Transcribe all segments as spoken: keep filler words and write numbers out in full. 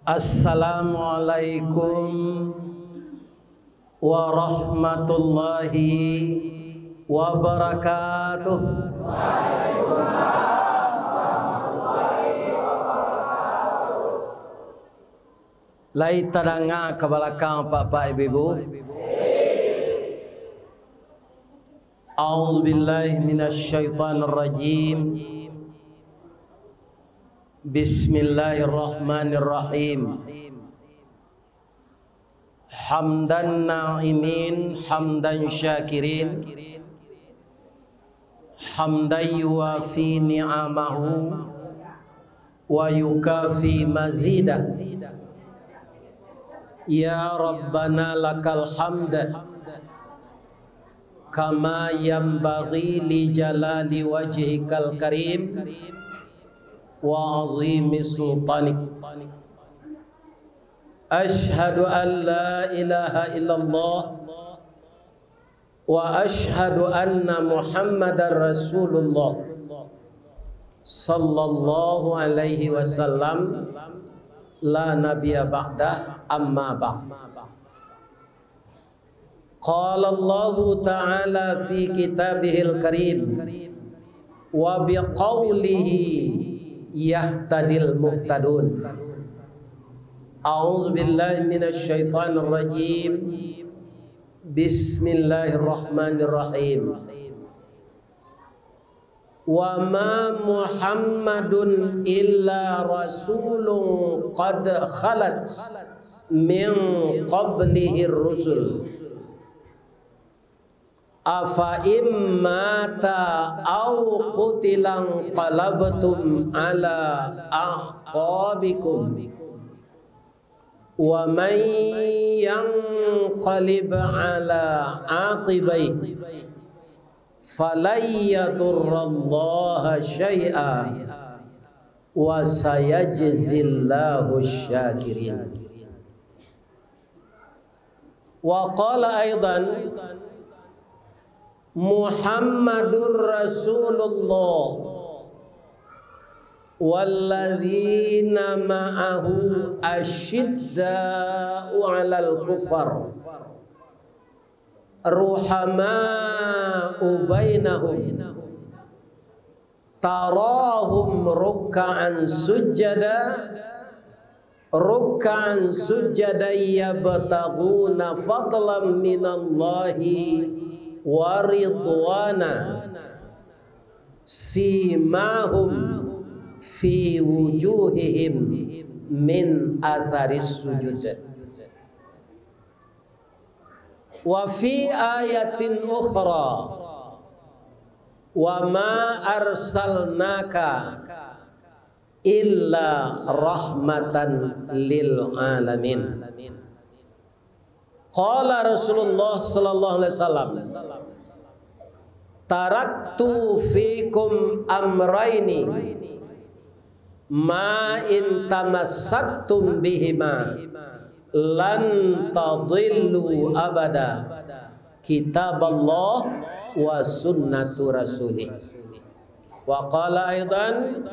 Assalamualaikum warahmatullahi wabarakatuh. Lai tadanga ka balakang, Bapak, Ibu-ibu? A'udzubillahi minasyaitonirrajim. Bismillahirrahmanirrahim. Hamdan na'imin, hamdan syakirin, hamdan yuwafi ni'amahu wa yukafi mazidah. Ya Rabbana, lakal hamd, kama yanbaghi li jalali wajhikal karim wa azimi sultanik. Asyhadu an la ilaha illallah wa asyhadu anna Muhammadar Rasulullah sallallahu alaihi wasallam, la nabiyya ba'dah, amma ba'd. Qala Allahu ta'ala fi kitabihil karim, wa biqaulihi yahtadil muhtadun. A'udzubillahi minasyaitonirrajim. Bismillahirrahmanirrahim. Wa ma Muhammadun illa rasulun qad khalat min qablihir rusul. Afa in mata au qutila inqalabtum ala a'qabikum. Wa man yanqalib ala aqibaihi falan yadurrallaha syai'a wa sayajzillahu syakirin. Wa qala aidan, Muhammadur Rasulullah walladzina ma'ahu asyidda'u 'alal kufar, ruhama'u bainahum, tarahum ruk'an sujada, ruk'an sujada yabtaghuna fadlan minallahi wa ridwana, simahum fi wujuhihim min atharis sujud. Wa fi ayatin ukhra, wa ma arsalnaka illa rahmatan lil alamin. Qala Rasulullah sallallahu alaihi wasallam, taraktu fikum amraini, ma in tamassaktum bihima lan tadillu abada, kitaballah wa sunnatu rasulih. Wa qala aidan,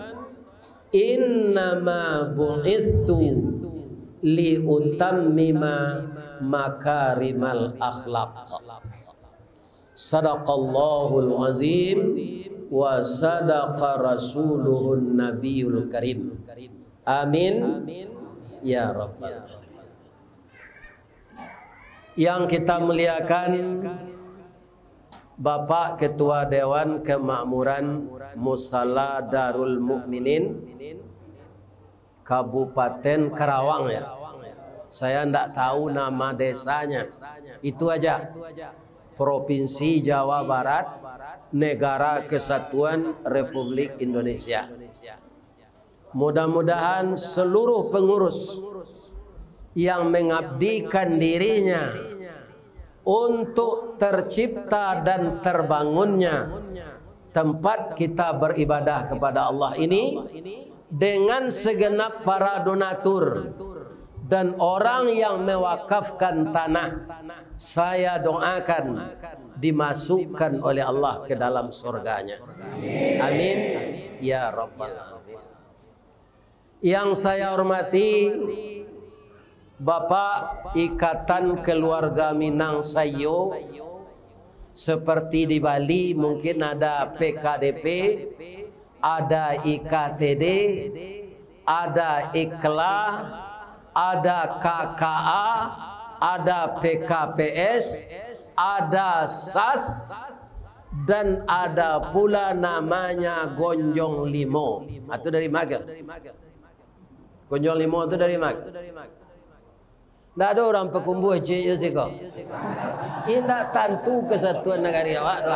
innama bu'istu li utammima makarimal akhlaq. Sadaqallahul azim wa sadaqa rasuluhun nabiyul karim. Amin ya rabbal alamin. Yang kita muliakan, Bapak Ketua Dewan Kemakmuran Musala Darul Mukminin, Kabupaten Karawang, ya. Saya ndak tahu nama desanya. Itu aja. Provinsi Jawa Barat, Negara Kesatuan Republik Indonesia. Mudah-mudahan seluruh pengurus yang mengabdikan dirinya untuk tercipta dan terbangunnya tempat kita beribadah kepada Allah ini, dengan segenap para donatur dan orang yang mewakafkan tanah, saya doakan dimasukkan oleh Allah ke dalam surganya. Amin ya rabbal alamin. Yang saya hormati Bapak, ikatan keluarga Minang saiyo, seperti di Bali, mungkin ada P K D P, ada I K T D, ada Ikla, ada K K A, ada P K P S, ada sas, dan ada pula namanya Gonjong Limo. Itu dari ma? Gonjong Limo tu dari ma? Ndak ado urang Pakumbuah ciek jo siko. Indak tantu kesatuan nagari awak tu.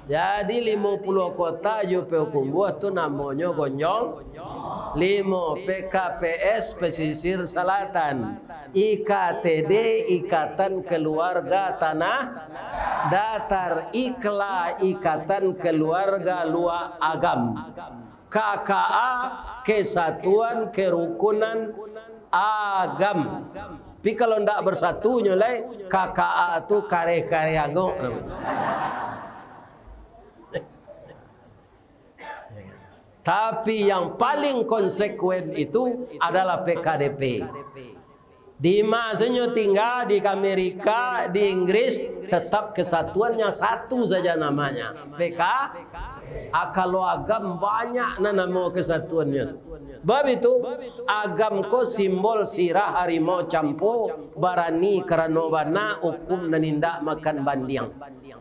Jadi limo puluah kota jo Pakumbuah tu namonyo Gonjong Limo, P K P S Pesisir Selatan, I K T D, Ikatan Keluarga Tanah Datar, Ikla, Ikatan Keluarga Luak Agam. K K A, Kesatuan Kerukunan Agam. Tapi kalau ndak bersatunyo lai, K K A tu kareh-kareh angok. Tapi yang paling konsekuen itu adalah P K D P. Di ma sajo tingga, di Amerika, di Inggris, tetap kesatuannya satu saja namanya, P K. Ah, kalau agam banyak nan namo kesatuannyo. Bab itu, agam ko simbol sirah harimau campo, barani karano bana, hukum nan indak makan bandiang.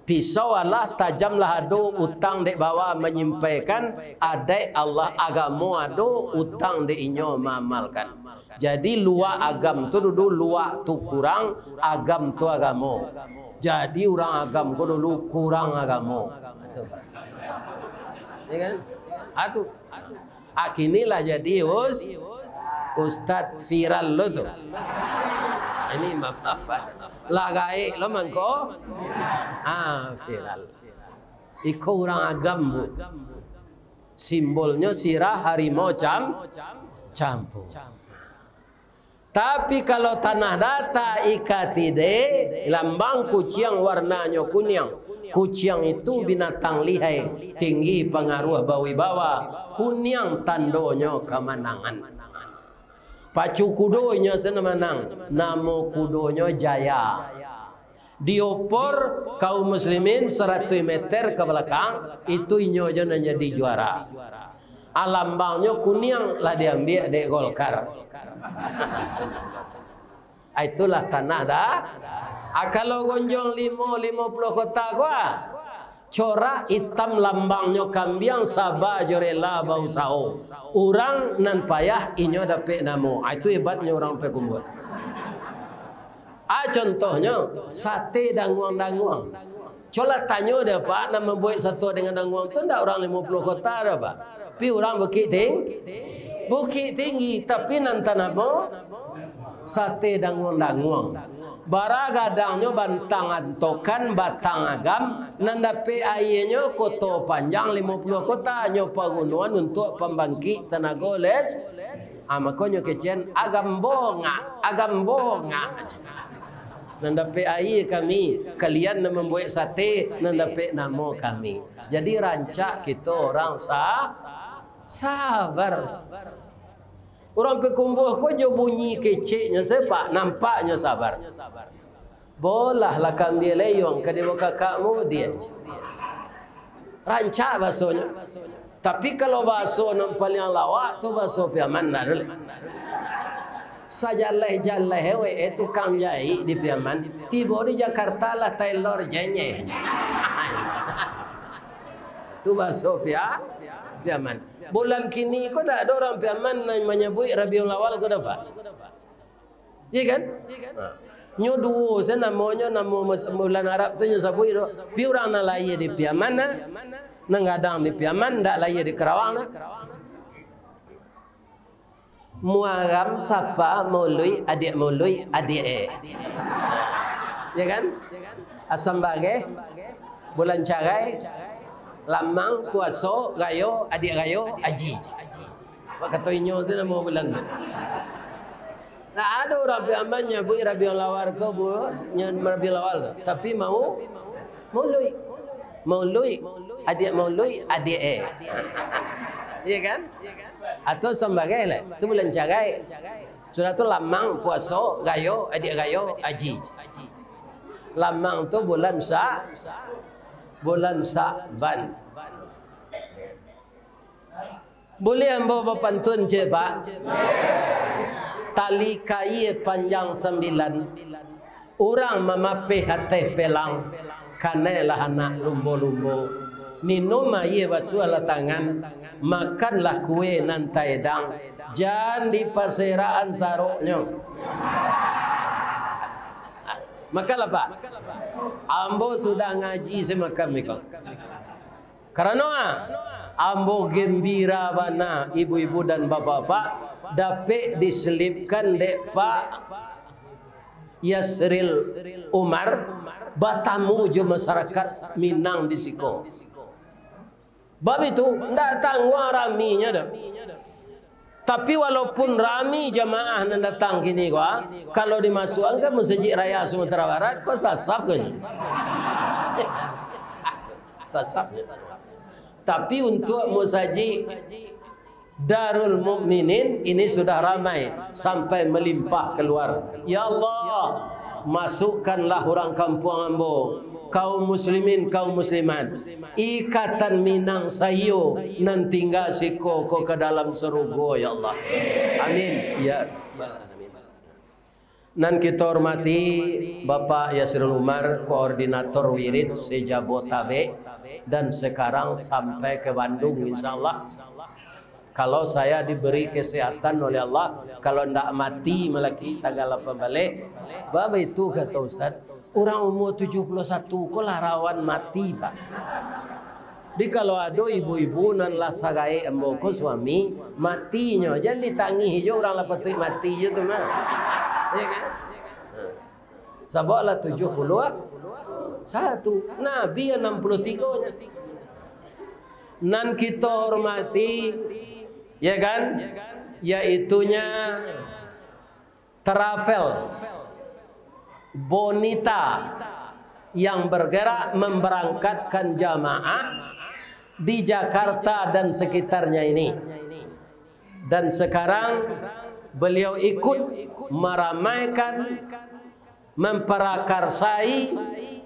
Pisau alah, tajamlah ado, utang dek bawa manyimpaikan, adaik Allah agamo ado, utang dek inyo maamalkan. Jadi, luak agam tu dulu, luak tu kurang, agam tu agamo. Jadi, urang agam ko dulu kurang agamo. Ya kan? Ah, tu. Ah, kini lah jadi us-, ustad viral lo tu. Ini bapak-bapak. Lah gaek lo mangko. Ah, viral. Iko urang agam, Bu. Simbolnyo sirah harimau cam-, campo. Tapi kalau tanah data I K T D, lambang kuciang warnanyo kuniang. Kuciang itu binatang lihai, tinggi pangaruah bawibawa, kuniang tandonyo kamanangan. Pacu kudo inyo se nan manang, namo kudonyo Jaya. Diopor kaum muslimin saratuih meter ka balakang, itu inyo jo nan jadi juara. Ah, lambangnyo kuniang, lah diambiak dek Golkar. Ah, itulah tanah dah. Ah, kalau Gonjong Limo, limo puluah kota ko, ah, corak itam lambangnyo kambiang, saba jo rela bausaho. Urang nan payah inyo dapek namo. Ah, itu hebatnyo urang Pakumbuah. Ah, contohnyo, sate danguang-danguang. Cubolah tanyo dek Apak, nan mambuek sato dengan danguang tu ndak urang limo puluah kota doh, Pak? Tapi urang Bukik Ting-, Bukit Tinggi, tapi nan tanamo sate danguang-danguang. Bara gadangnyo bantang antokan batang agam, nan dapek aianyo Koto Panjang limo puluah kota, nyo pagunoan untuak pambangkik tanago les-, Ah, makonyo kecen, agam bongak, agam bongak. Nan dapek aia kami, kalian nan mambuek sate, nan dapek namo kami. Jadi rancak kito urang sa-, sabar. Urang Pakumbuah ko jo bunyi keceknyo se, Pak, nampaknyo sabar. Bolah lah kambia leyuang ka dibawa kakakmu, dian. Rancak basonyo. Tapi kalau baso nan paliang lawak tu, baso Piaman lah dulu. Sajaleh-jaleh we, eh, tukang jaik di Piaman. Tibo di Jakarta lah tailor jenyeh. Tu baso Pia-, Piaman. Bulan kini ko dak ado urang Piaman nan manyabuik Rabiul Awal ko dak, Pak? Iya kan? Ha. Nyo duo se namonyo, namo mas-, bulan Arab tu nyo sabuik tu. Pi urang nan lahia di Piaman, nah, nan gadang di Piaman, ndak lahia di Karawang, nah. Muaram Sapa, Mauluik, adiak Mauluik, adiak eh. Ya kan? Asam Bareh, Bulan Carai, Lamang, Puaso, Rayo, adiak Rayo, Aji. Bak kato inyo tu namo bulan tu. Ndak ado urang Piaman nyabuik Rabiul Awal ko, Bu, nyo Rabiul Awal tu. Tapi mau Mauluik. Mauluik, adiak Mauluik, adiak eh. Iya kan? Atau Asam Bareh lah, tu bulan Carai. Sudah tu lamang puaso, rayo, adiak rayo, aji. Lamang tu bulan Sa-, bulan Sa'ban. Buliah ambo bapantun, cek, Pak? Tali kaia panjang sambilan, urang mamapeh ateh pelang, kanailah anak lumbo-lumbo. Minum aia basuahlah tangan, makanlah kue nan taedang, jan dipaserak-an saroknyo. Makanlah, Pak. Ambo sudah ngaji samalam ko. Karano, ah, ambo gembira bana, ibu-ibu dan bapak-bapak, dapek diselipkan dek Pak Yasril Umar batamu jo masarakat Minang di siko. Bab itu, ndak tangguang raminyo doh. Tapi walaupun rami jamaah nan datang kini ko, ah, kalau dimasuakkan Masjid Raya Sumatera Barat, ko sasap ko nyo. Sasap nyo. Tapi untuak Masjid Darul Mukminin ini sudah ramai sampai melimpah keluar. Ya Allah, masukkanlah urang kampuang ambo, kaum muslimin, kaum muslimat, ikatan Minang saiyo nan tingga siko ko ka dalam sarugo, ya Allah. Amin, ya Rabbal Alamin. Nan kito hormati Bapak Yasril Umar, koordinator wirid se-Jabotabek, dan sekarang sampai ke Bandung, insya Allah. Kalau saya diberi kesehatan oleh Allah, kalau ndak mati malaki tanggal lapan baleh, baitu kato Ustaz, urang umur tujuh puluh satu ko lah rawan mati, Pak. Jadi, kalau ado ibu-ibu nan lah sagaek ambo ko suami, matinyo, jan ditangih jo, urang lah patuik mati jo tu mah. Ya kan? Sabab lah tujuh puluh satu, Nabi anam puluh tigo nyo. Nan kito hormati, ya kan, yaitunyo travel Bonita yang bergerak memberangkatkan jamaah di Jakarta dan sekitarnya ini. Dan sekarang beliau ikut meramaikan, memperakarsai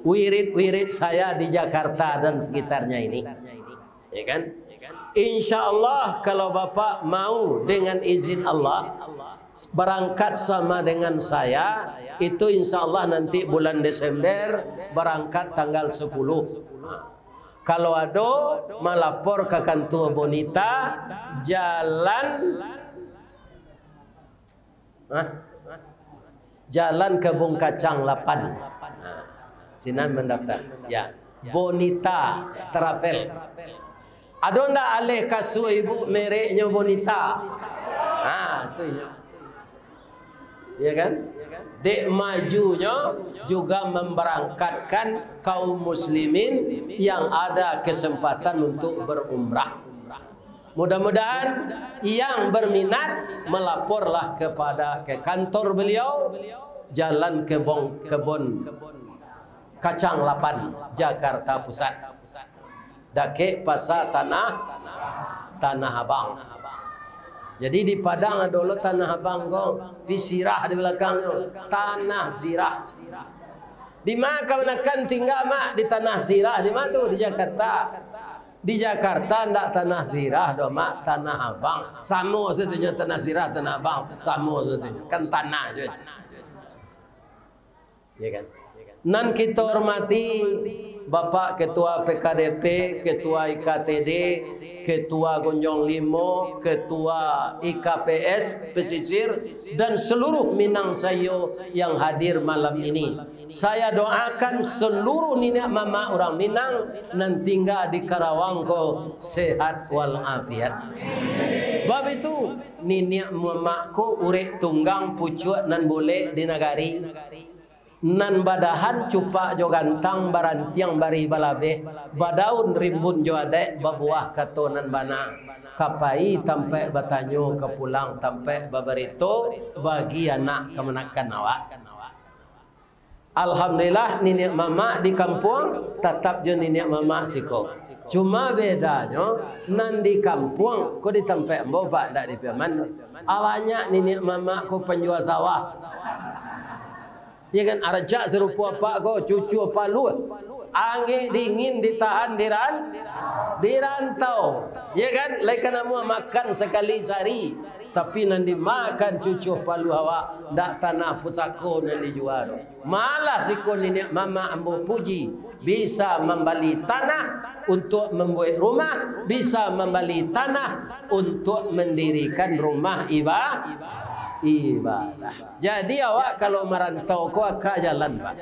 wirid-wirid saya di Jakarta dan sekitarnya ini. Ya kan? Insya Allah, kalau Bapak mau, dengan izin Allah, berangkat sama dengan saya, itu insya Allah nanti bulan Desember, berangkat tanggal sepuluh. Kalau ado, malapor ka kantua Bonita, jalan Hah? Jalan Kebun Kacang lapan. Nah, sinan mandaftar. Ya. Bonita Travel. Ado ndak aleh kasua ibu mereknyo Bonita? Ha, tu inyo. Ya kan? Dek majunyo juga memberangkatkan kaum muslimin yang ada kesempatan untuk berumrah. Mudah-mudahan yang berminat melaporlah kepada, ke kantor beliau, Jalan Kebon, Kebon Kacang lapan, Jakarta Pusat. Dakek Pasar Tanah, Tanah Abang. Jadi di Padang ado lo Tanah Abang ko, pi sirah di balakang tu, Tanah Sirah. Di ma kamanakan tingga, Mak? Di Tanah Sirah. Di ma tu? Di Jakarta. Di Jakarta ndak Tanah Sirah doh, Mak, Tanah Abang. Samo satunyo Tanah Sirah, Tanah Abang. Samo satunyo. Kan tanah je. Ya kan? Nan kito hormati Bapak Ketua P K D P, Ketua I K T D, Ketua Gonjong Limo, Ketua I K P S Pesisir, dan seluruh Minang saiyo yang hadir malam ini. Saya doakan seluruh niniak mamak urang Minang nan tingga di Karawang ko sehat walafiat. Bab itu, niniak mamak ko urek tunggang pucuak nan bulek di nagari. Nan badahan cupak jo gantang, barantiang barih balabeh, badaun rimbun jo adaik, babuah kato nan bana. Ka pai tampaik batanyo, ka pulang tampaik babarito, bagi anak kamanakan awak. Alhamdulillah, niniak mamak di kampuang tatap jo niniak mamak siko. Cuma bedanyo, nan di kampuang ko di tampek ambo, Pak, ndak di Piaman. Banyak niniak mamak ko panjual sawah. Ya kan, rancak sarupo apak ko, cucua paluah. Angek dingin ditahan di ran-, di rantau. Ya kan, lai ka namuah makan sakali sahari. Tapi nan dimakan cucua paluah awak, ndak tanah pusako nan dijua doh. Malah siko niniak mamak ambo puji, bisa mambali tanah untuak mambuek rumah, bisa mambali tanah untuak mandirikan rumah iba-, ibadah. Jadi, awak kalau marantau ko aka jalan, Pak.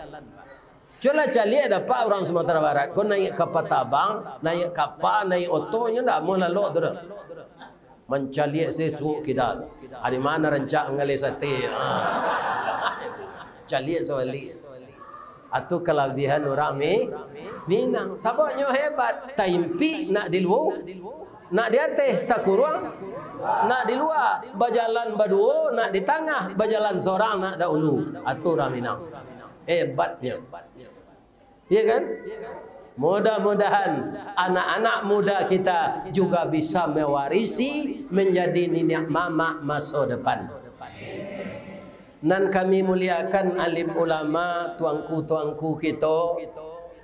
Cubolah caliak dapek urang Sumatera Barat ko naiak kapa tabang, naiak kapa, naiak oto, nyo ndak amuah lalok tu doh. Mancaliak se suok kida. Ari ma nan rancak manggaleh sate. Caliak sabalik. Atu kalabiahan urang Mi-, Minang. Sababnyo hebat. Taimpik nak di luo, nak di ateh, takuruang nak di lua. Bajalan baduo nak di tangah, bajalan sorang nak dahulu. Atu urang Minang. Hebatnyo. Ya kan? Mudah-mudahan anak-anak muda kita juga bisa mewarisi, menjadi niniak mamak maso depan. Nan kami muliakan alim ulama, tuangku-tuangku kito,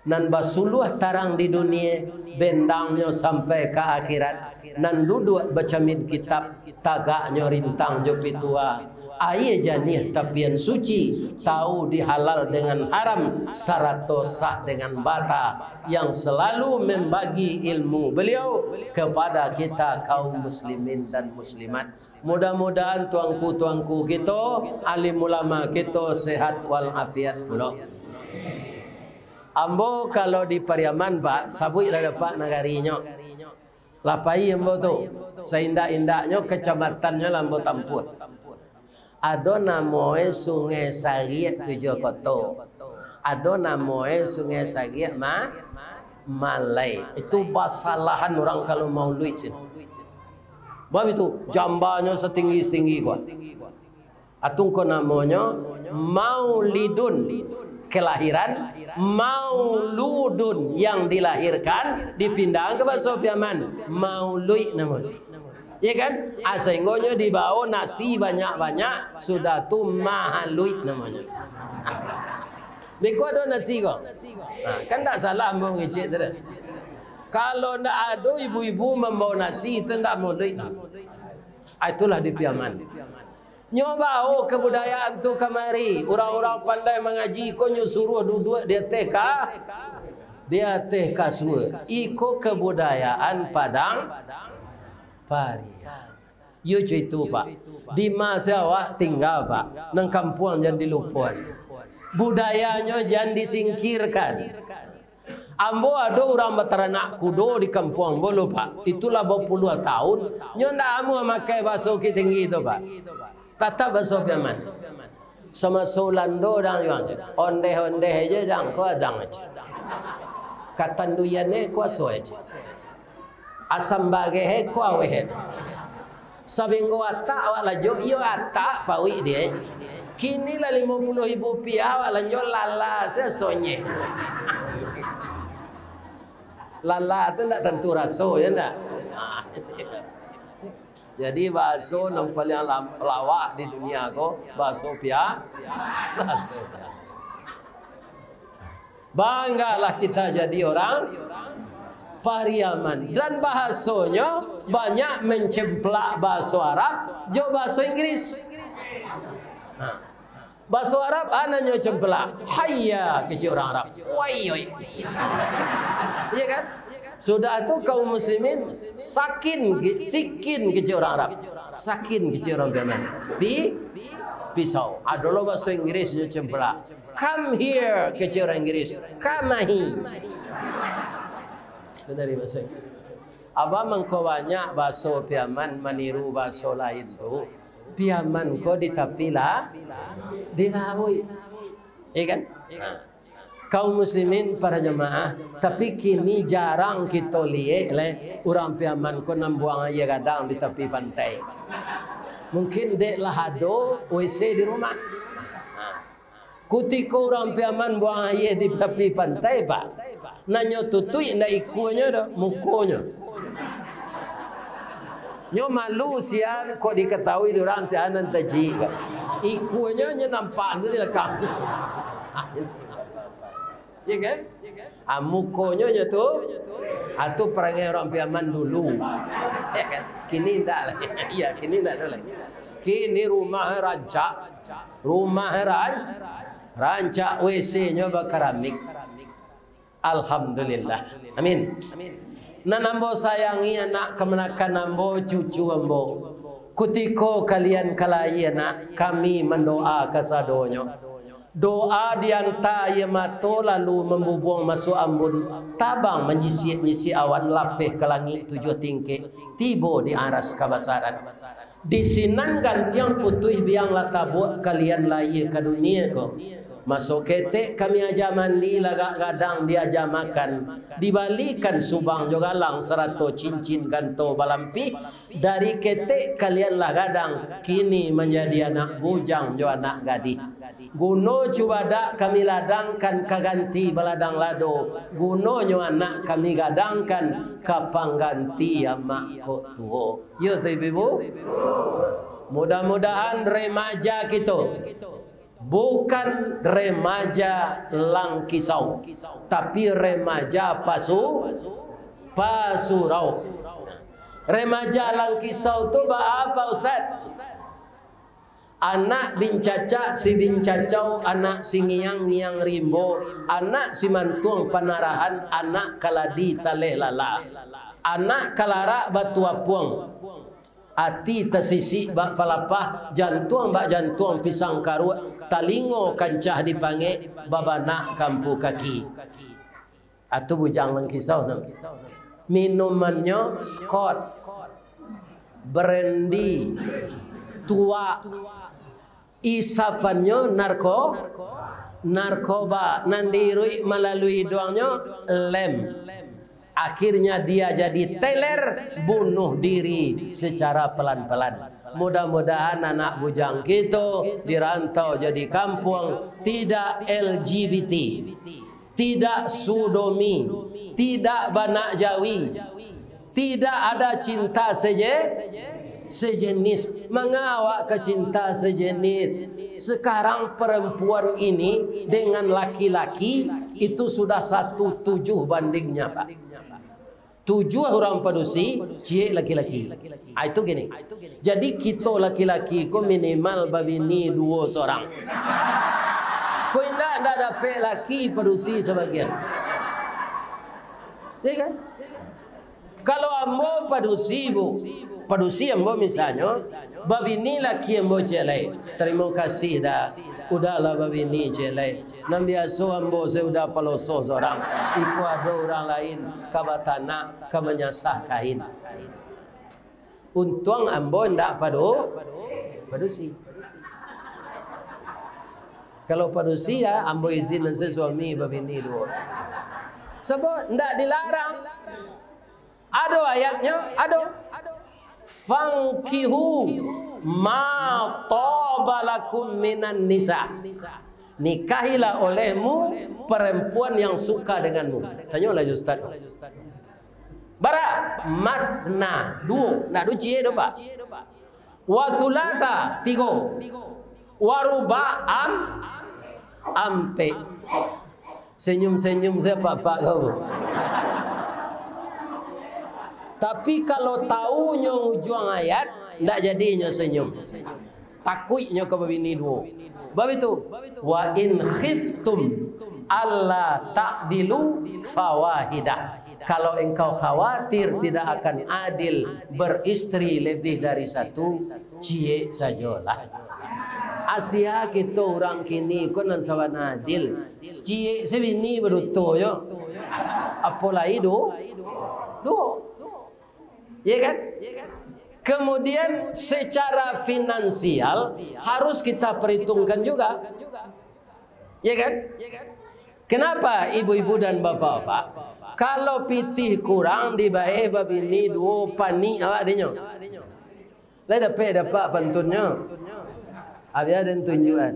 nan basuluah tarang di dunia, bendangnyo sampai ka akhirat, nan duduak bacamin kitab, tagaknyo rintang jo pitua, aia janiah tapian suci, tahu di halal dengan haram, sarato sah dengan bata, yang selalu membagi ilmu beliau kepada kita kaum muslimin dan muslimat. Mudah-mudahan tuangku-tuangku kito, alim ulama kito sehat wal afiat pulo. Ambo kalau di Pariaman, Pak, sabuiklah dapek nagarinyo. Lah pai ambo tu, saindak-indaknyo kacamatannyo lah ambo tampuah. Ado namoe Sungai Sariak Tujuah Koto. Ado namoe Sungai Sariak Ma-, Malai. Itu basalahan urang kalau mauluik sinan. Bab itu, jambanyo satinggi-satinggi ko. Atungko namonyo Maulidun, kelahiran, Mauludun, yang dilahirkan, dipindahan ka bahaso Piaman, mauluik namonyo. Ya kan? Ah, sainggonyo dibao nasi banyak-banyak, sudah tu mahaluik namonyo. Beko ado nasi ko. Nah, kan ndak salah ambo ngecek tu dah. Kalau ndak ado ibu-ibu mambao nasi, itu ndak mauluik. Ah, itulah di Piaman. Nyo bao kabudayaan tu kamari. Urang-urang pandai mangaji ko nyo suruah duduak di ateh ka-, di ateh kasua. Iko kabudayaan Padang Pariaman. Iyo co itu, Pak. Dima se awak tingga, Pak. Nan kampuang jan dilupoan. Budayanyo jan disingkirkan. Ambo ado urang bataranak kudo di kampuang ambo lo, Pak. Itulah bapuluah taun, nyo ndak amuah makai bahaso Bukittinggi tu, Pak. Tatap bahaso Piaman. Samaso Ulando dang juo, ondeh-ondeh aja dang, ko adang aja. Katanduian e kuaso aja. Asam bageh e ko aweh e. Sabinggo atak awak lanjo, iyo atak pauik dia. Kini lah limo puluah ribu rupiah awak lanjo lala sasonye. Lala tu ndak tantu raso, ya ndak? Jadi bahaso nan paliang lam-, lawak di dunia ko, bahaso Pia-, bahaso Piaman. Banggalah kita jadi orang Pariaman. Dan bahasonyo banyak mencemplak bahaso Arab jo bahaso Inggris. Nah, bahaso Arab anaknyo cemplak. Hayya, kecek urang Arab. Woi, woi. Iya kan? Sudah tu kaum muslimin, sakin, sikin kecek urang Arab. Sakin kecek urang Piaman. Pi-, pisau. Ado lo bahaso Inggris nyo cemplak. Come here, kecek urang Inggris. Kamahi. Itu dari bahasa Inggris. Abah mangko banyak bahaso Piaman maniru bahaso lain tu. Piaman ko di tapi la-, di lauik. Iya kan? Nah. Kaum muslimin, para jamaah, tapi kini jarang kito liek leh urang Piaman ko nan buang aia gadang di tapi pantai. Mungkin dek lah ado W C di rumah. Nah. Kutiko urang Piaman buang aia di tapi pantai, Pak, nan nyo tutuik ndak ikuanyo doh, mukonyo. Nyo malu sia kok dikatahui dek urang sia nan tajik, Pak. Ikuanyo nyo nampak tu di lakang. Ya kan? Ah, mukonyo nyo tu, ah, tu parangai urang Piaman dulu. Ya kan? Kini ndak lai. Iya, kini ndak ado lai. Kini rumah rancak, rumah ran-, rancak, W C-nyo bakaramik. Alhamdulillah. Amin. Nan ambo sayangi anak kamanakan ambo, cucu ambo. Kutiko kalian ka lahia nak, kami mandoa kasadonyo. Doa dianta aia mato lalu mambubuang masuak ambun, tabang manyisiak-nyisiak awan lapeh ka langik tujuah tingkek, tibo di aras kabasaran. Di sinan gantiang putuih biang lah tabuak kalian lahia ka dunia ko. Maso ketek kami aja mandi lagak gadang diaja makan, dibalikan subang jo galang sarato cincin ganto balampih, dari ketek kalian lah gadang, kini manjadi anak bujang jo anak gadih. Guno cubadak kami ladangkan ka ganti baladang lado, gunonyo anak kami gadangkan ka pangganti amak kok tuo. Yo tu, ibu-ibu? Mudah-mudahan remaja kito bukan remaja langkisau, tapi remaja pasu-, pasurau. Remaja langkisau tu baa, Pak Ustaz? Anak bincacak si bincacau, anak si ngiang-ngiang rimbo, anak si mantuang panarahan, anak kaladi taleh lala, anak kalarak batu apuang, ati tasisik bak palapah, jantuang bak jantuang pisang karuak, talingo kancah dipangek, babanak kampu kaki. Atu bujang langkisau tu. Minumannyo Scott, brandy, tuak. Isapannyo narko-, narkoba. Nan diiruik malalui iduangnyo lem. Akhirnya dia jadi teler, bunuh diri secara pelan-pelan. Mudah-mudahan anak bujang kito di rantau jadi kampuang tidak L G B T. Tidak sodomi, tidak banak jawi, tidak ada cinta seje-, sejenis. Manga awak ka cinta sejenis? Sekarang perempuan ini dengan laki-laki itu sudah satu tujuh bandingnya, Pak. Tujuah urang padusi, ciek laki-laki. Ah, itu gini. Jadi, kito laki-laki ko minimal babini duo sorang. Ko indak, indak dapek laki padusi sabagian. Ya kan? Kalau ambo padusi, Bu, padusi ambo misalnyo, babini laki ambo ciek lai. Tarimo kasih dah, udahlah babini ciek lai. Nan biaso ambo se udah paloso sorang, iko ado urang lain ka batanak, ka manyasah kain. Untuang ambo indak padu-, padusi. Kalau padusi, ya, ambo izin se suami babini duo. Sabab indak dilarang. Ado ayatnyo, ado. "Fankihu ma taba lakum minan nisa." Nikahilah olehmu perempuan yang suka denganmu. Tanyolah jo ustaz. Bara? Masna, duo. Ndak ado ciek doh, Pak. Wa sulasa, tigo. Wa ruba, am-, ampek. Senyum-senyum sajo, Pak, kau. Tapi kalau tahu nyo ujuang ayat, ndak jadi nyo senyum. Takuik nyo ka babini duo. Bab itu, "Wa in khiftum alla ta'dilu fawahidah." Kalau engkau khawatir tidak akan adil beristri lebih dari satu, ciek sajolah. Asia kito urang kini ko nan sabana adil. Ciek se bini baduto jo. Apo lai du-, duo. Ya kan? Kemudian secara finansial harus kita perhitungkan juga. Ya kan? Kenapa ibu-ibu dan bapak-bapak? Kalau pitih kurang dibae babini duo, panik awak dinyo. Lai dapek dapat pantunnyo? Abih den tunjuakan.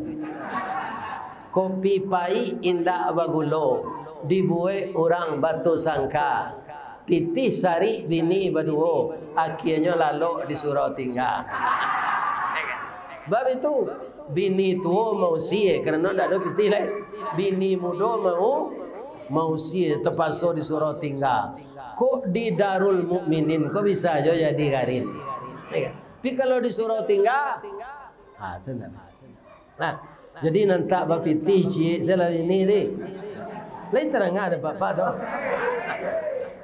Kopi paik indak bagulo, dibuek urang batusangka. Pitih sarik bini baduo, akianyo lalok di surau tingga. Bab itu, bini tuo mausie, karano ndak ado pitih lai. Bini mudo mau, mausie, tapaso di surau tingga. Kok di Darul Mukminin, kok bisa jo jadi garin. Tapi kalau di surau tingga, ha, tu ndak. Nah, jadi nan tak bapitih ciek se lah ini ni. Lain tarang ada apa-apa tu.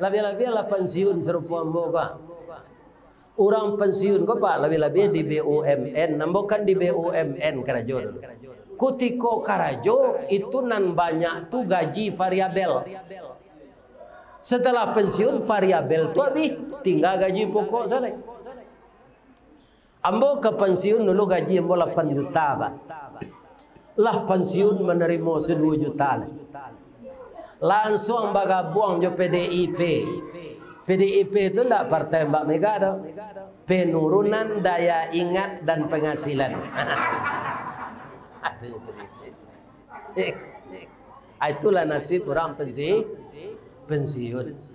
Labiah-labiah lah pensiun sarupo ambo ko. Urang pensiun ko, Pak, labiah-labiah di B U M N. Ambo kan di B U M N karajo dulu. Kutiko karajo, itu nan banyak tu gaji variabel. Setelah pensiun, variabel tu habis, tingga gaji pokok sajo. Ambo ka pensiun dulu gaji ambo lapan juta, Pak. Lah pensiun manarimo saduo juta lai. Lansuang bagabuang jo P D I P. P D I P tu ndak partai Mbak Mega doh. Penurunan Daya Ingat dan Penghasilan. Ah, itulah nasib urang pensi-, pensiun.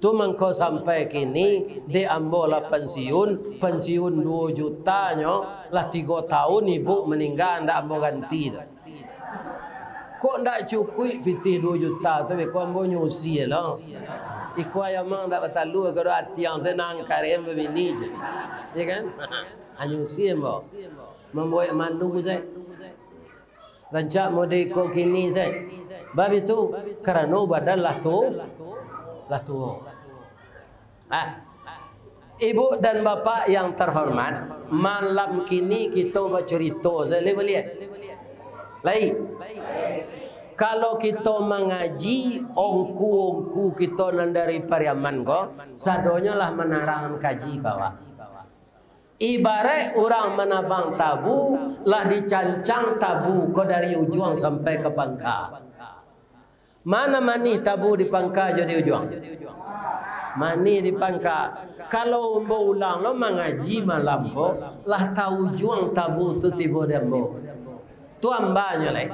Tu mangko sampai kini, dek ambo lah pensiun, pensiun duo juta nyo, lah tigo taun ibu maningga, ndak ambo ganti doh. Kok ndak cukuik pitih duo juta tu, beko ambo nyusi lo. Iko ayam ndak batalua, kalau atiang senang karem babini je. Ya kan? Anyusi ambo. Mambuek mandu sajo. Rancak mode iko kini sajo. Bab itu, karano badan lah tu, lah tuo. Ah. Ibu dan bapak yang terhormat, malam kini kito bacurito sajo, lai baliak? Lai. Kalau kito mangaji, ongku-ongku kito nan dari Pariaman ko, sadonyo lah manarang kaji ka awak. Ibaraik urang manabang tabu, lah dicancang tabu ko dari ujuang sampai ka pangka. Ma nan manih tabu di pangka jo di ujuang? Manih di pangka. Kalau ambo ulang lo mangaji malam ko, lah taujuang tabu tu tibo di ambo. Tu ambanyo lai.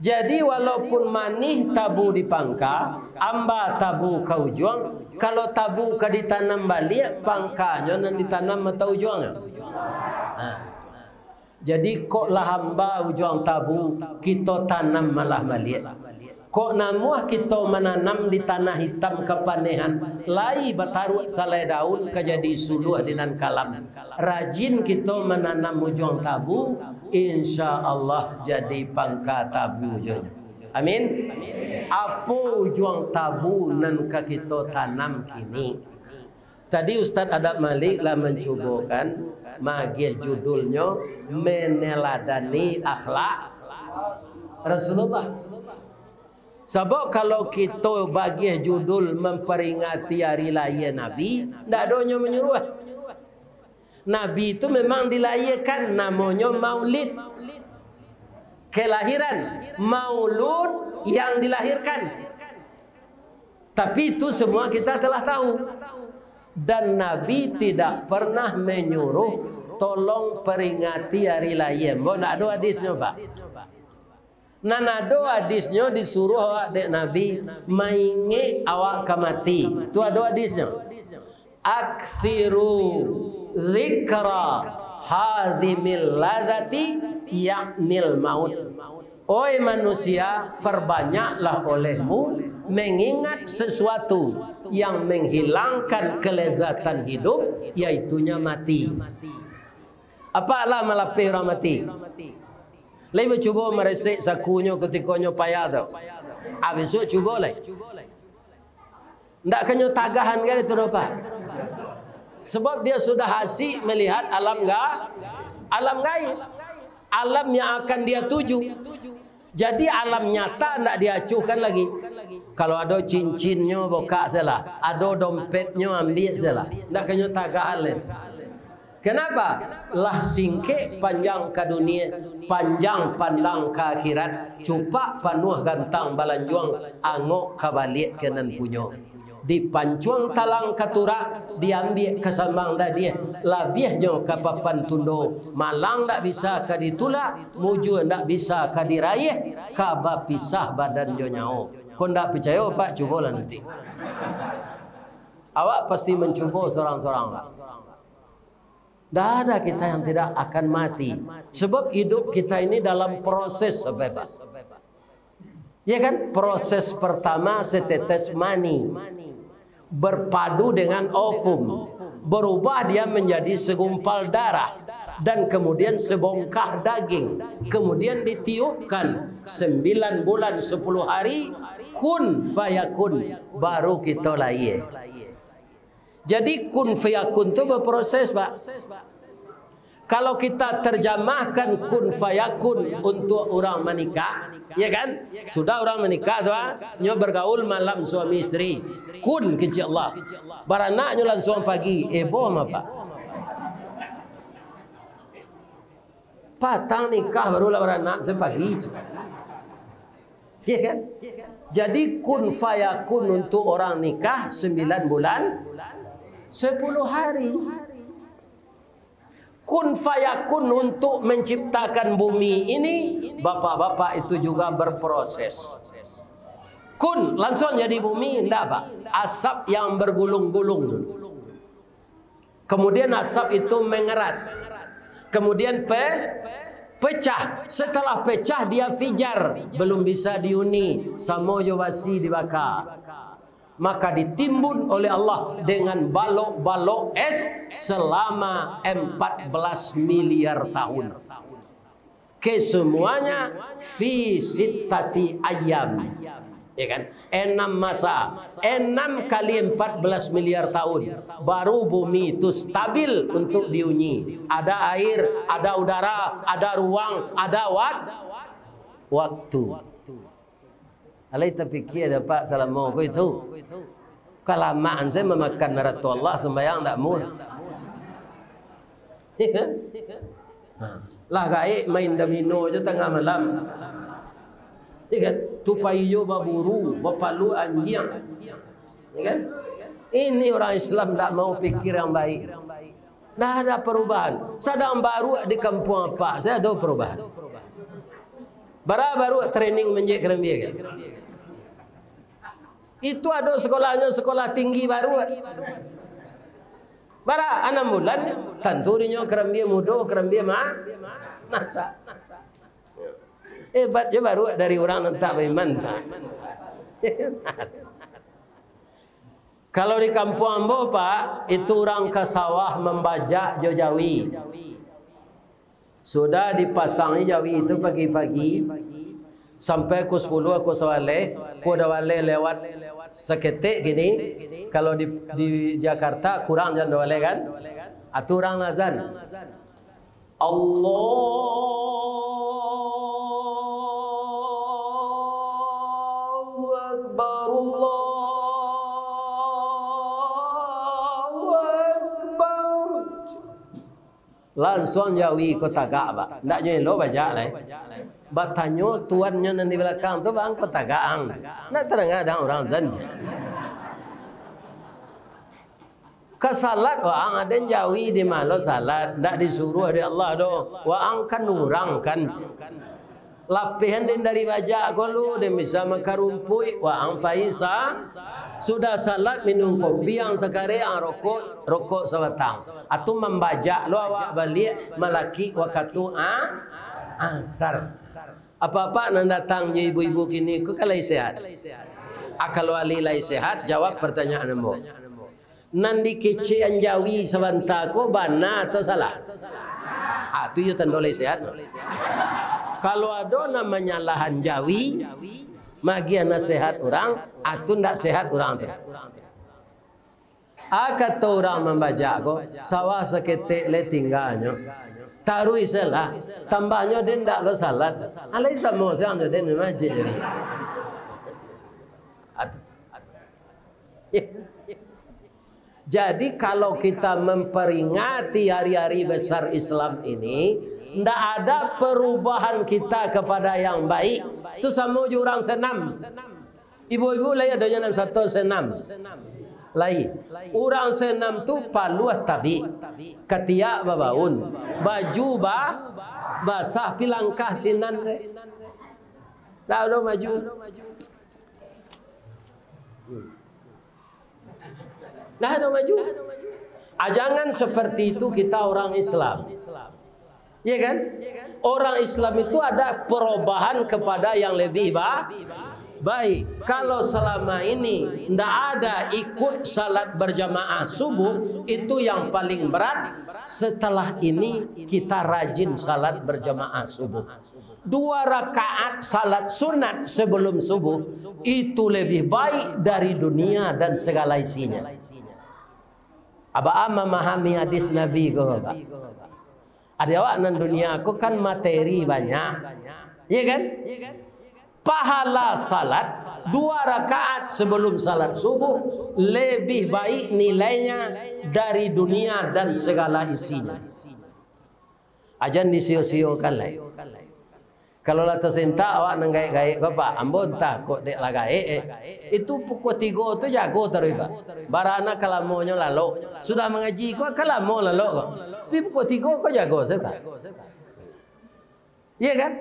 Jadi, walaupun manih tabu di pangka, amba tabu ka ujuang, kalau tabu ka ditanam baliak, pangkanyo nan ditanam atau ujuangnyo? Nah. Jadi, kok lah amba ujuang tabu, kito tanam malah baliak. Kok namuah kito mananam di tanah itam kapanehan, lai bataruak salai daun ka jadi suluah di nan kalam. Rajin kito mananam ujuang tabu, insya Allah jadi pangka tabu jo nyo. Amin. Apo ujuang tabu nan ka kito tanam kini? Tadi Ustaz Adab Malik lah mancubokan magiah judulnyo Meneladani Akhlak Rasulullah. Sabab kalau kito bagiah judul mamparingati ari lahia Nabi, ndak ado nyo manyuruah. Nabi tu memang dilahiakan, namonyo Maulid. Kelahiran, maulud yang dilahirkan. Tapi itu semua kita telah tahu. Dan Nabi tidak pernah menyuruh, "Tolong peringati hari lahia." Ambo ndak ado hadisnyo, Pak. Nan ado hadisnyo disuruh awak dek Nabi, maingek awak ka mati. Tu ado hadisnyo. "Aktsiru dzikra hadzimil ladzati, yaknil maut." Oi manusia, perbanyaklah olehmu mengingat sesuatu yang menghilangkan kelezatan hidup, yaitunya mati. Apo alah malapeh urang mati? Lai bacubo maresek sakunyo kutiko nyo payah tu? Ah, bisuak cubo lai. Ndak ka nyo tagahan kali tu doh, Pak. Sebab dia sudah asik melihat alam ga-, alam gaib. Alam yang akan dia tuju. Jadi, alam nyata ndak diacuhkan lagi. Kalau ado cincinnyo, bukak sajolah. Ado dompetnyo, ambiak sajolah. Ndak ka nyo tagahan lai. Kenapa? Lah singkek panjang ka dunia, panjang pandang ka akhirat, cupak panuah gantang balanjuang, angok ka baliak ka nan punyo. Dipancuang talang ka turak, diambiak ka sambang dadiah, labiahnyo ka papan tundo, malang ndak bisa ka ditulak, mujua ndak bisa ka diraiah, ka bapisah badan jo nyawo. Kok ndak picayo, Pak, cubolah nanti. Awak pasti mancubo sorang-sorang lah. Ndak ada kita yang tidak akan mati. Sebab hidup kita ini dalam proses, Bapak. Ya kan? Proses pertama setetes mani berpadu dengan ovum, berubah dia menjadi segumpal darah, dan kemudian sebongkah daging, kemudian ditiupkan sembilan bulan sepuluh hari, kun fayakun, baru kita lahir. Jadi kun fayakun tu berproses, Pak. Kalau kita terjemahkan kun fayakun untuk orang menikah, ya kan? Sudah orang menikah tu, ah, nyo bergaul malam suami isteri. Kun kecil Allah. Baranak nyo langsung pagi. Eh, boh apa? Patang nikah barulah baranak, sapagi. Ya kan? Jadi kun fayakun untuk orang nikah sembilan bulan sepuluh hari. Kun fayakun untuk menciptakan bumi ini, bapak-bapak, itu juga berproses. Kun, langsung jadi bumi, ndak, Pak. Asap yang bergulung-gulung. Kemudian asap itu mengeras. Kemudian pe-, pecah. Setelah pecah, dia fijar. Belum bisa dihuni. Samo jo basi dibaka. Maka ditimbun oleh Allah dengan balok-balok es selama empat belas miliar tahun. Kesemuanya fi sittati ayyam. Ya kan? Enam masa, enam kali empat belas miliar tahun, baru bumi itu stabil untuk dihuni. Ada air, ada udara, ada ruang, ada wak-, waktu. Alai tapikia dek Apak salamo ko itu? Kalamaan sajo mamakan narato Allah, sumbayang ndak muah. Ya kan? Ha. Lah gaek main domino jo tangah malam. Ya kan? Tu pai jo baburu, bapalua anjiang. Ya kan? Ini orang Islam ndak mau pikir yang baik. Ndak ada perubahan. Sadang baruak di kampuang Apak sajo ado perubahan. Bara baruak training manjek karambia kan? Itu ado sekolahnyo, sekolah tinggi baruak. Bara anam bulan, tantu dinyo karambia mudo, karambia ma-, masak. Hebat jo baruak dari urang nan tak baiman. Kalau di kampuang ambo, Pak, itu urang ka sawah mambajak jo jawi. Sudah dipasangi jawi itu pagi-pagi, sampai pukua sapuluah, pukua sabaleh, pukua duo baleh lewat saketek gini, kalau di, di Jakarta kurang jam duo baleh kan? Atu urang azan. Allahu Akbar, Allahu Akbar. Lansuang jawi ko tagak, Pak. Ndak nyo elok bajak lai. Batanyo tuannyo nan di balakang tu, "Bang, ko tagak ang?" Ndak tadanga dek urang azan. Ka salat waang, aden jawi di malo salat, ndak disuruah dek Allah doh. Waang kan urang kan. Lapehan den dari bajak ko lu, den bisa makan rumpuik, waang pai sa-, sudah salat minum kopi ang sakarek, ang rokok, rokok sabatang. Atu mambajak lo awak baliak malakik wakatu a-, asar. Apak-apak nan datang jo ibu-ibu kini ko kan lai sehat? A, kalau alih lai sehat, jawab pertanyaan ambo. Nan dikecekan jawi sabanta ko bana atau salah? Ah, tu iyo tando lai sehat. Kalau ado nan manyalahan jawi, magiah nasehat urang, ah, tu ndak sehat urang tu. Ah, kato urang mambajak ko, sawah saketek lai tingganyo. Taruih salah, tambahnyo den ndak lo salat. Alai samo siang jo den mamancik. Atu. Jadi, kalau kita memperingati hari-hari besar Islam ini, ndak ada perubahan kita kepada yang baik, tu samo jo urang sanam. Ibu-ibu lai adonyo nan sato senam. Lai. Urang senam tu paluah tabik, katiak babaun, baju ba-, basah, pi langkah sinan se. Ndak ado maju. Ndak ado maju. Ah, jangan seperti itu kita orang Islam. Ya kan? Orang Islam itu ada perubahan kepada yang lebih ba-, baik. Kalau selama ini ndak ada ikut salat berjamaah subuh, itu yang paling berat. Setelah ini kita rajin salat berjamaah subuh. Dua rakaat salat sunat sebelum subuh itu lebih baik dari dunia dan segala isinya. Abah memahami hadis Nabi ko, Pak? Ado awak nan dunia ko kan materi banyak, ya kan? Pahala salat dua rakaat sebelum salat subuh lebih baik nilainya dari dunia dan segala isinya. Ajan disio-siokan lai. Kalau lah tasintak awak nan gaek-gaek ko, Pak, ambo antah kok dek lah gaek, eh. Itu pukua tigo tu jago taruih, Pak. Barana kalamonyo lalok. Sudah mangaji ko, kalamo lalok ko. Tapi pukua tigo ko jago sajo, Pak. Iya kan?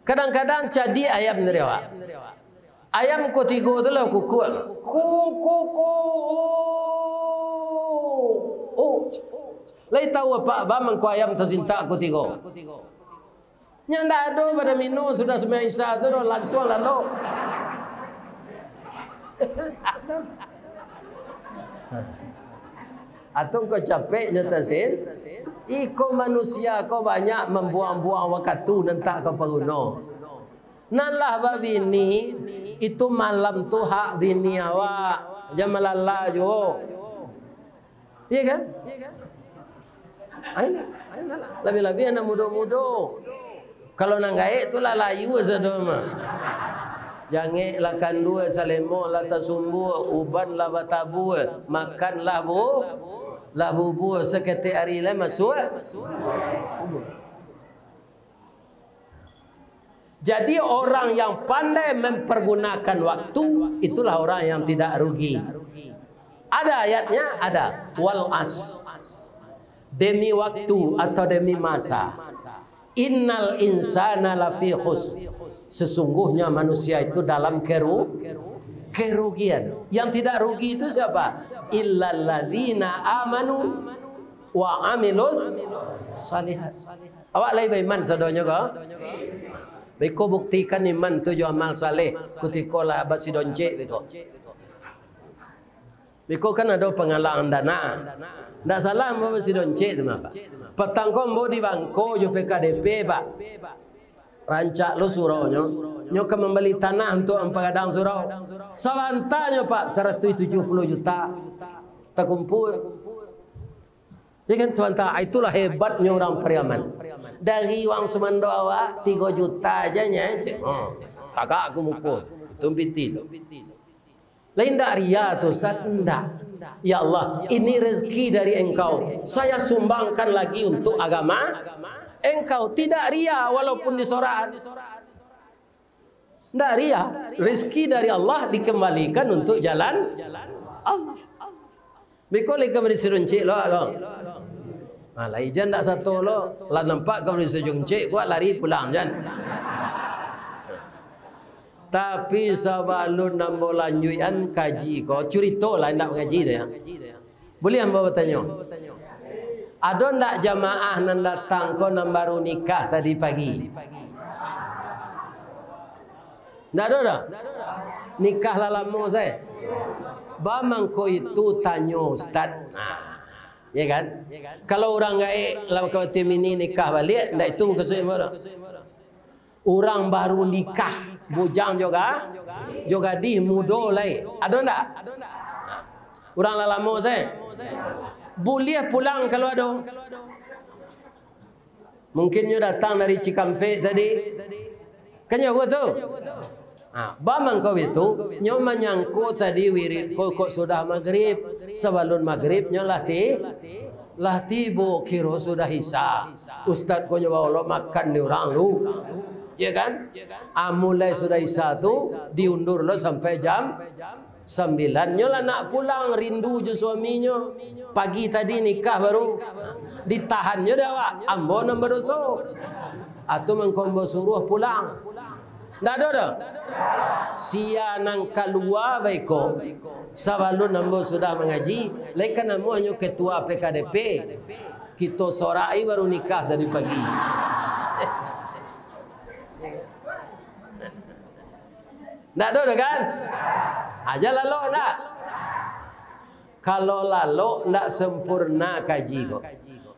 Kadang-kadang cadiak ayam dari awak. Ayam ko tigo tu lah kukuak. Ku, ku, ku. Oh. Lai tahu apak ba mangko ayam tasintak ko tigo? Nyo ndak ado bada mino sudah sumbayang Isya tu doh, langsuang lalok. Atau kau capek nyo tasin, iko manusia ko banyak mambuang-buang wakatu nan tak ka paguno. Nan lah babini, itu malam tu hak bini awak, jan malala juo. Iya kan? Ayo, ayo lah. Labiah-labiah anak mudo-mudo. Kalau nan gaek tu lah layu sado mah. Jangek lah kandua, salemok lah tasumbuak, uban lah batabua, makan lah bu-, lah bubua, saketek ari lah masuak. Jadi, orang yang pandai mempergunakan waktu, itulah orang yang tidak rugi. Ada ayatnya, ada. Wal as. Demi waktu atau demi masa. Innal insana lafi khus. Sesungguhnya manusia itu dalam keru-, kerugian. Yang tidak rugi itu siapa? Illalladzina amanu wa amilus salihat. Awak lai baiman sadonyo ko? Beko buktikan iman tu jo amal saleh kutiko lah basidoncek beko. Beko kan ado pangalang dana. Ndak salah ambo basidoncek tu mah, Pak. Patang ko ambo di Bangko jo P K D P, Pak. Rancak lo suraunyo. Nyo ka mambali tanah untuak mampagadang surau. Sabantanyo, Pak, saratuih tujuah puluah juta takumpua. Ya kan, sabanta. Itulah hebatnyo urang Pariaman. Dari uang sumando awak, tigo juta aja nyo, cek. Ha, tagak aku mukul. Itu piti tu. Lain ndak ria tu, Ustaz? Ndak. Ya Allah, ini rezeki dari Engkau. Saya sumbangkan lagi untuk agama Engkau. Tidak ria walaupun disorakan. Ndak ria, rezeki dari Allah dikembalikan untuk jalan Allah. Beko lai ka bari siruncik lo, ko. Nah, lai jan ndak sato lo, lah nampak ka bari siruncik, kuat lari pulang jan. Tapi sabalun ambo lanjuikan kaji ko, curito lah, indak mangaji tu ya. Buliah ambo batanyo? Ado ndak jamaah nan datang ko nan baru nikah tadi pagi? Ndak ado doh? Nikah lah lamo sae. Ba mangko itu tanyo ustaz. Nah, ya kan? Kalau urang gaek lah ka Batimini nikah baliak, ndak itu mukasuik ambo doh. Urang baru nikah, bujang jo ga-, jo gadih, mudo lai. Ado ndak? Urang lah lamo sae. Buliah pulang kalau ado. Mungkin nyo datang dari Cikampek tadi. Kan nyo tu? Ha, ba mangko itu, nyo manyangko tadi wirid ko kok sudah magrib. Sabalun magrib nyo lah ti-, lah tibo, kiro sudah isya. Ustaz ko nyo baolok makan di urang tu. Ya kan? Ah, mulai sudah Isya tu, diundur lo sampai jam sambilan. Nyo lah nak pulang, rindu jo suaminyo. Pagi tadi nikah baru. Ditahannyo dek awak, ambo nan badoso. Atu mangko ambo suruah pulang. Ndak ado doh. Sia nan kalua baiko. Sabalun ambo sudah mangaji, lai ka namuah nyo ketua P K D P. Kito sorak ai baru nikah tadi pagi. Ndak ado doh kan? Aja lalok ndak? Kalau lalok ndak sempurna kaji ko.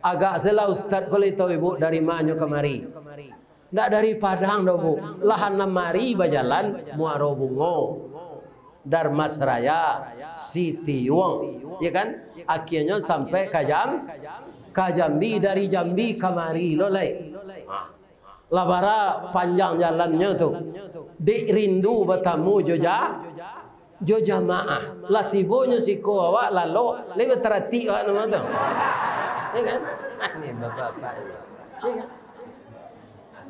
Agak salah ustaz ko lai tau ibu dari ma nyo kamari. Ndak dari Padang doh, Bu. Lah anam ari bajalan, Muaro Bungo, Dharmasraya, Sitiuang, ya kan? Akhirnyo sampai ka Jam-, ka Jambi, dari Jambi kamari lo lai. Ha. Lah bara panjang jalannyo tu. Dek rindu batamu jo ja-, jo jamaah. Lah tibonyo siko awak lalok, lai bataratik awak namo tu. Ya kan? Ni bapak-bapak ni. Ya kan?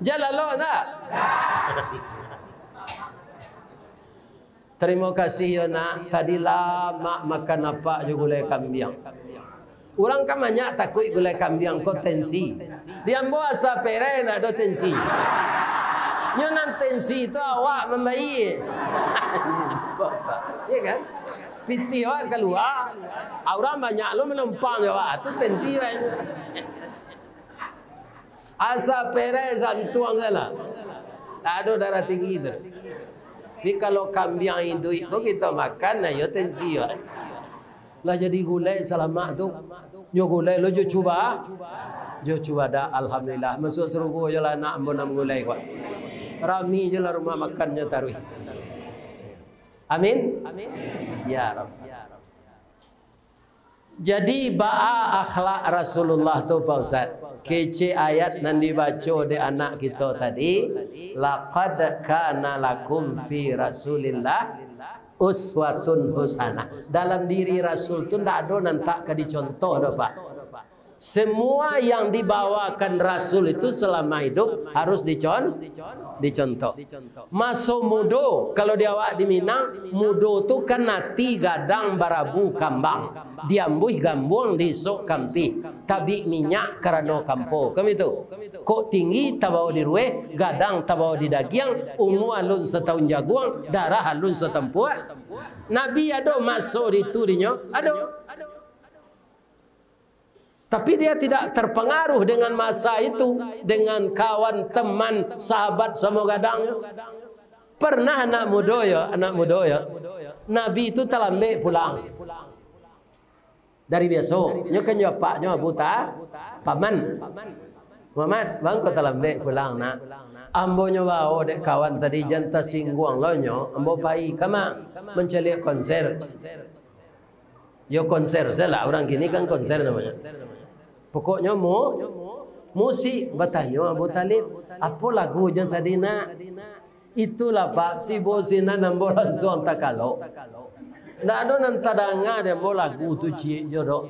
Jan lalok ndak? Tarimo kasih yo nak, tadi lamak makan apak jo gulai kambiang. Urang kan banyak takuik gulai kambiang ko tensi. Di ambo asa pereh ndak ado tensi. Nyo nan tensi tu awak mambayia. Ya kan? Pitih awak kalua, urang banyak lo manumpang jo awak, tu tensi awak nyo. Asa pereh santuang salah. Tak ado darah tinggi tu. Tapi kalau kambiang iduik ko kito makan, nah, yo tensi yo. Lah jadi gulai salamak tu. Nyo gulai lo jo cuba-, jo cubadak, alhamdulillah. Masuak sarugo jo lah anak ambo nan gulai ko. Rami jo lah rumah makannyo taruih. Amin. Ya Rabb. Jadi, baa akhlak Rasulullah tu, Pak Ustaz? Kecek ayat nan dibaco dek anak kito tadi, "Laqad kana lakum fi Rasulillah uswatun hasanah." Dalam diri Rasul tu ndak ado nan tak ka dicontoh doh, Pak. Semua yang dibawakan Rasul itu selama hidup harus dicon-, dicontoh. Maso mudo, kalau di awak di Minang, mudo tu kan ati gadang barabu kambang, diambuih gambuang diisok kampih, tabik minyak karano kampo, kan itu. Kok tinggi tabawo di rueh, gadang tabawo di dagiang, umua alun sataun jaguang, darah alun satampuak. Nabi ado maso di tu dinyo? Ado. Tapi dia tidak terpengaruh dengan masa itu, dengan kawan, teman, sahabat samo gadang. Pernah anak mudo yo, anak mudo yo, Nabi itu talambek pulang dari biaso. Nyo kan jo apaknyo Abu Ta-, Paman. "Muhammad, baa kok talambek pulang, nak?" "Ambo nyo bawo dek kawan tadi, jan tasingguang lo nyo, ambo pai kama mancaliak konser." Yo konser sajolah, urang kini kan konser namonyo. Pokoknyo mu-, musik. Batanyo Abu Thalib, "Apo lagunyo tadi, nak?" "Itulah, Pak, tibo sinan ambo lansuang takalok. Ndak ado nan tadanga dek ambo lagu tu ciek jo doh.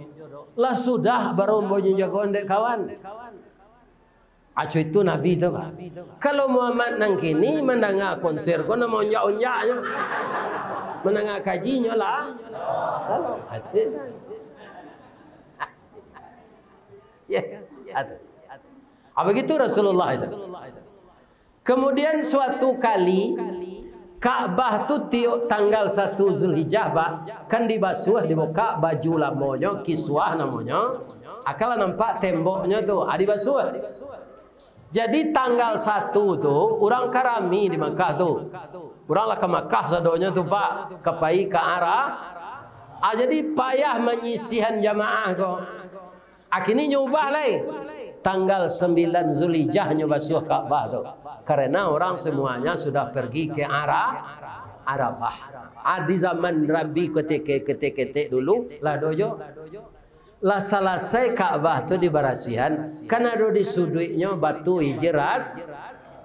Lah sudah baru ambo nyo jagoan dek kawan." Aco itu Nabi tu, Pak. Kalau Muhammad nan kini mandanga konser ko, nan maonjak-onjaknyo. Mandanga kajinyo lah. Lalu, ya, ado. Ah, begitu Rasulullah itu. Kemudian suatu kali, Ka'bah tu tiok tanggal satu Zulhijjah, Pak, kan dibasuah, dibukak baju lamonyo, kiswah namonyo. Akan lah nampak temboknyo tu, ah, dibasuah. Jadi tanggal satu tu, urang ka rami di Makkah tu. Urang lah ka Makkah sadonyo tu, Pak, ka pai ka Ara-, ah, jadi payah manyisihan jamaah ko. Akhirnyo nyo ubah lai. Tanggal sambilan Zulhijjah nyo basuah Ka'bah tu. Karena orang semuanya sudah pergi ke Ara-, Arafah. Ah, di zaman Nabi ketek-ketek dulu, lah dojo. Lah salasai Ka'bah tu dibarasihan, kan ado di suduiknyo batu Hijir As-,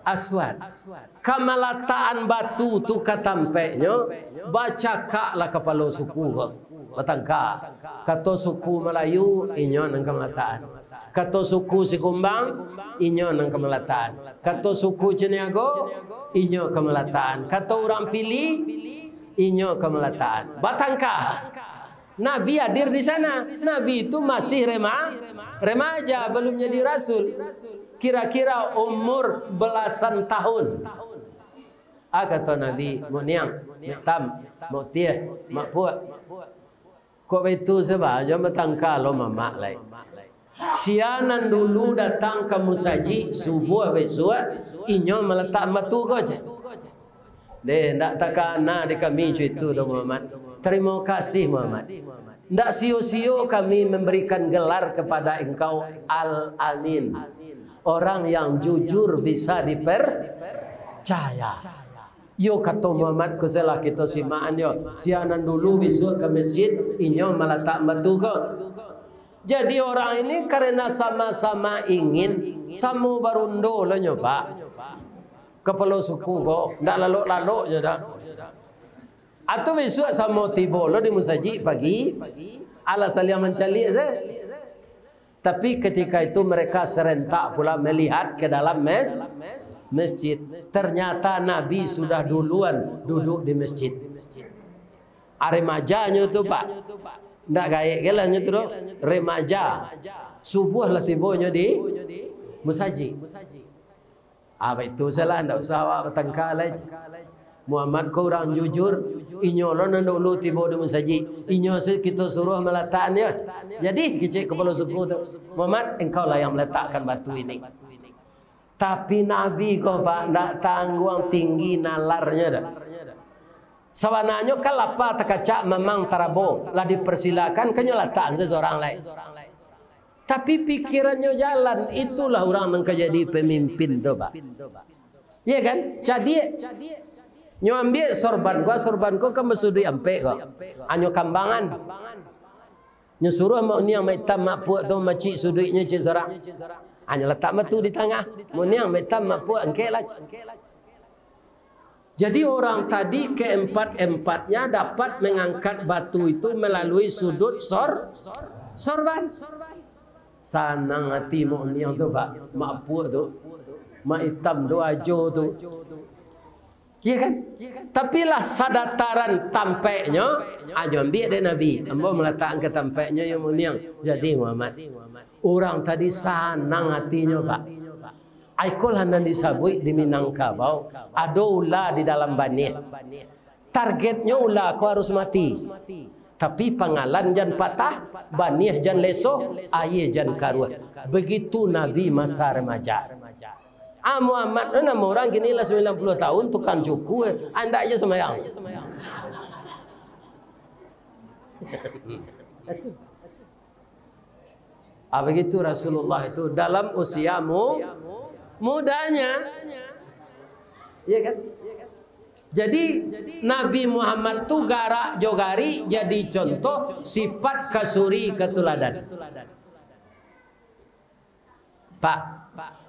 Aswad. Ka malatakan batu tu ka tampeknyo, bacakaklah kapalo suku ko, batangka. Kato suku Malayu, inyo nan ka malatakan. Kato suku Sikumbang, inyo nan ka malatakan. Kato suku Caniago, inyo ka malatakan. Kato urang Pili, inyo ka malatakan. Batangka. Nabi hadir di sana. Nabi itu masih rema-, remaja, belum jadi rasul. Kira-kira umur belasan tahun. Ah, kato Nabi, "Mak Niang, Mak Tam, Mak Tiah, Mak Puak. Kok baitu sajo batangka lo mamak lai. Sia nan dulu datang ka musajik subuah bisuak, inyo malatak batu ko," cek. "Deh, ndak takana di kami co itu doh, Muhammad. Tarimo kasih, Muhammad. Ndak sio-sio kami mambarikan galar kapada engkau Al-Amin, orang yang jujur bisa dipercaya." Yo, kato Muhammad ko, salah kito simakan yo. Sia nan dulu bisuak ka masjid, inyo malatak batu ko. Jadi, orang ini karena sama-sama ingin, samo barundo lo nyo, Pak. Kapalo suku ko, ndak lalok-lalok nyo dak. Atau bisuak samo tibo lo di musajik pagi, alah saliang mancaliak se. Tapi ketika itu mereka serentak pula melihat ke dalam mes-, masjid. Ternyata Nabi sudah duluan duduk di masjid. Ah, remajanyo tu, Pak. Ndak gaek ke lah nyo tu doh. Remaja. Subuah lah tibo nyo di musajik. Ah, baitu salah, ndak usah awak batangka lai. Muhammad ko urang jujur, inyo lo nan dulu tibo di musajik. Inyo se kito suruah malatakannyo. Jadi, kecek kapalo suku tu, "Muhammad, engkau lah yang meletakkan batu ini." Tapi Nabi ko, Pak, ndak tangguang tinggi nalarnyo dah. Sabananyo kan lapa takacak mamang tarabo, lah dipersilakan, kan nyo latak se surang lai. Tapi pikirannyo jalan, itulah urang nan ka jadi pamimpin tu, Pak. Iya kan? Cadiak. Nyo ambiak sorban ko, sorban ko kan basuduik ampek ko. Anyo kambangan. Nyo suruah Mak Niang, Mak Itam, Mak Puak tu mamacik suduiknyo ciek surang. Anyo latak batu di tangah. Mak Niang, Mak Itam, Mak Puak, angkeklah. Jadi, orang tadi keempat-empatnya dapat mengangkat batu itu melalui sudut sor-, sorban. Sanang ati Mak Niang tu, Pak. Mak Puak tu, Mak Itam tu, Ajo tu. Iya kan? Tapi lah sadataran tampeknyo, anyo ambiak dek Nabi. Ambo malatakkan ka tampeknyo, yo Mak Niang. Jadi, Muhammad, urang tadi sanang atinyo, Pak. Ikolah nan disabuik di Minangkabau, ado ula di dalam baniah. Targetnyo ula ko harus mati. Tapi pangalan jan patah, baniah jan lesoh, aia jan karuah. Begitu Nabi masa remaja. Ah, Muhammad tu namo urang kini lah sambilan puluah tahun, tukang cuku, eh. Ah, ndak je sumbayang. Ah, begitu Rasulullah itu dalam usia mu-, mudanya. Iya kan? Jadi, Nabi Muhammad tu garak jo gari jadi contoh, sifat kasuri katuladan. Pak,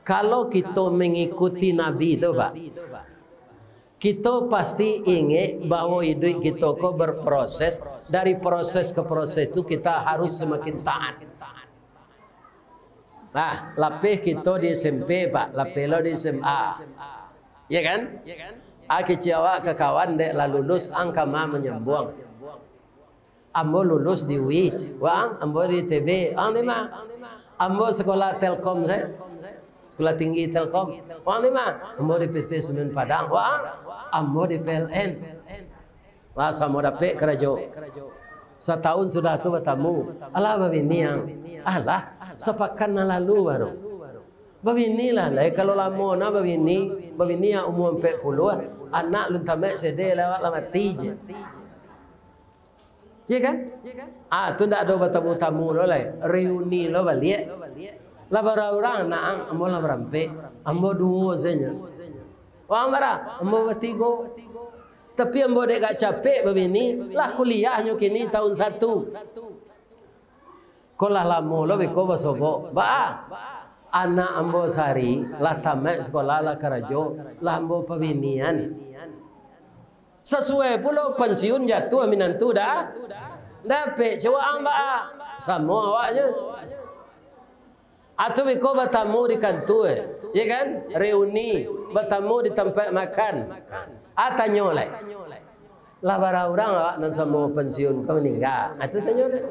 kalau kito mangikuti Nabi tu, Pak, kito pasti ingek bahwa iduik kito ko berproses, dari proses ke proses tu kita harus semakin taat. Nah, lapeh kito di S M P, Pak, lapeh lo di S M A. Ya kan? Ah, kecek awak ka kawan dek lah lulus, ang kama manyambuang. Ambo lulus di U I, wang, ambo di I T B, ang di ma? Ambo sekolah Telkom sajo. Sekolah Tinggi Telkom. Wang di ma? Ambo di P T Semen Padang, wang, ambo di P L N. Wah, samo dapek karajo. Satahun sudah tu batamu. Alah, babini ang. Alah, sapakan nan lalu baru. Babinilah lai, kalau lamo nah babini, babini ang umua ampek puluah, anak lun tamaik sadeh lai, awak lah mati je. Iya kan? Ah, tu ndak ado batamu-tamu lo lai. Reuni lo baliak. Lah bara urang anak ang? Ambo lah barampek. Ambo duo sajo. Wang bara? Ambo batigo. Tapi ambo dek gak capek babini, lah kuliahnyo kini tahun satu. Ko lah lamo lo beko basobok. Baa? Anak ambo sahari, lah tamaik sekolah, lah karajo, lah ambo pabinian. Sasuai pulo pansiun jatuah minantu da-, dapek cewek ang baa? Samo awaknyo. Atau beko batamu di kantua, ya kan? Reuni, batamu di tampek makan. Ah, tanyo lai. Lah bara urang awak nan samo pansiun ka maningga? Ah, tu tanyo lai.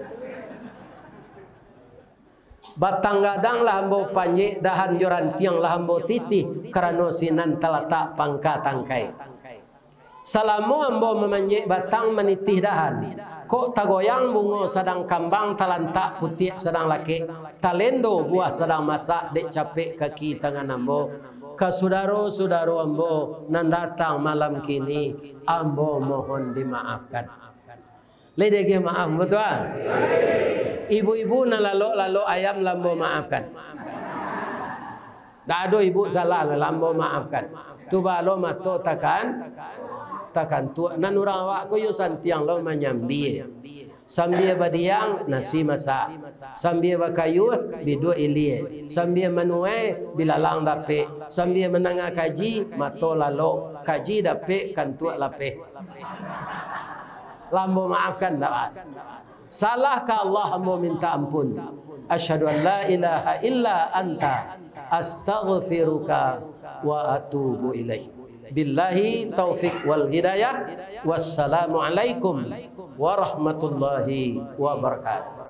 Batang gadang lah ambo panjek, dahan jo rantiang lah ambo titih, karano sinan talatak pangka tangkai. Salamo ambo mamanjek batang manitih dahan, kok tagoyang bungo sadang kambang, talantak putiak sadang lakek, talendo buah sadang masak dek capek kaki tangan ambo. Ka sudaro-sudaro ambo nan datang malam kini, ambo mohon dimaafkan. Lai diagiah maaf, batua? Ibu-ibu nan lalok-lalok ayam, lah ambo maafkan. Ndak ado ibu salah, lah ambo maafkan. Tu baa lo mato takan, takantuak. Nan urang awak ko yo santiang lo manyambia. Sambia badiang, nasi masak. Sambia bakayuah, biduak ilia. Sambia manuai, bilalang dapek. Sambia mandanga kaji, mato lalok. Kaji dapek, kantuak lapeh. Lah ambo maafkan, ndak, Pak? Salah ka Allah, ambo minta ampun. Asyhadu an la ilaha illa anta, astaghfiruka wa atubu ilaik. Billahi taufik wal hidayah. Wassalamualaikum warahmatullahi wabarakatuh.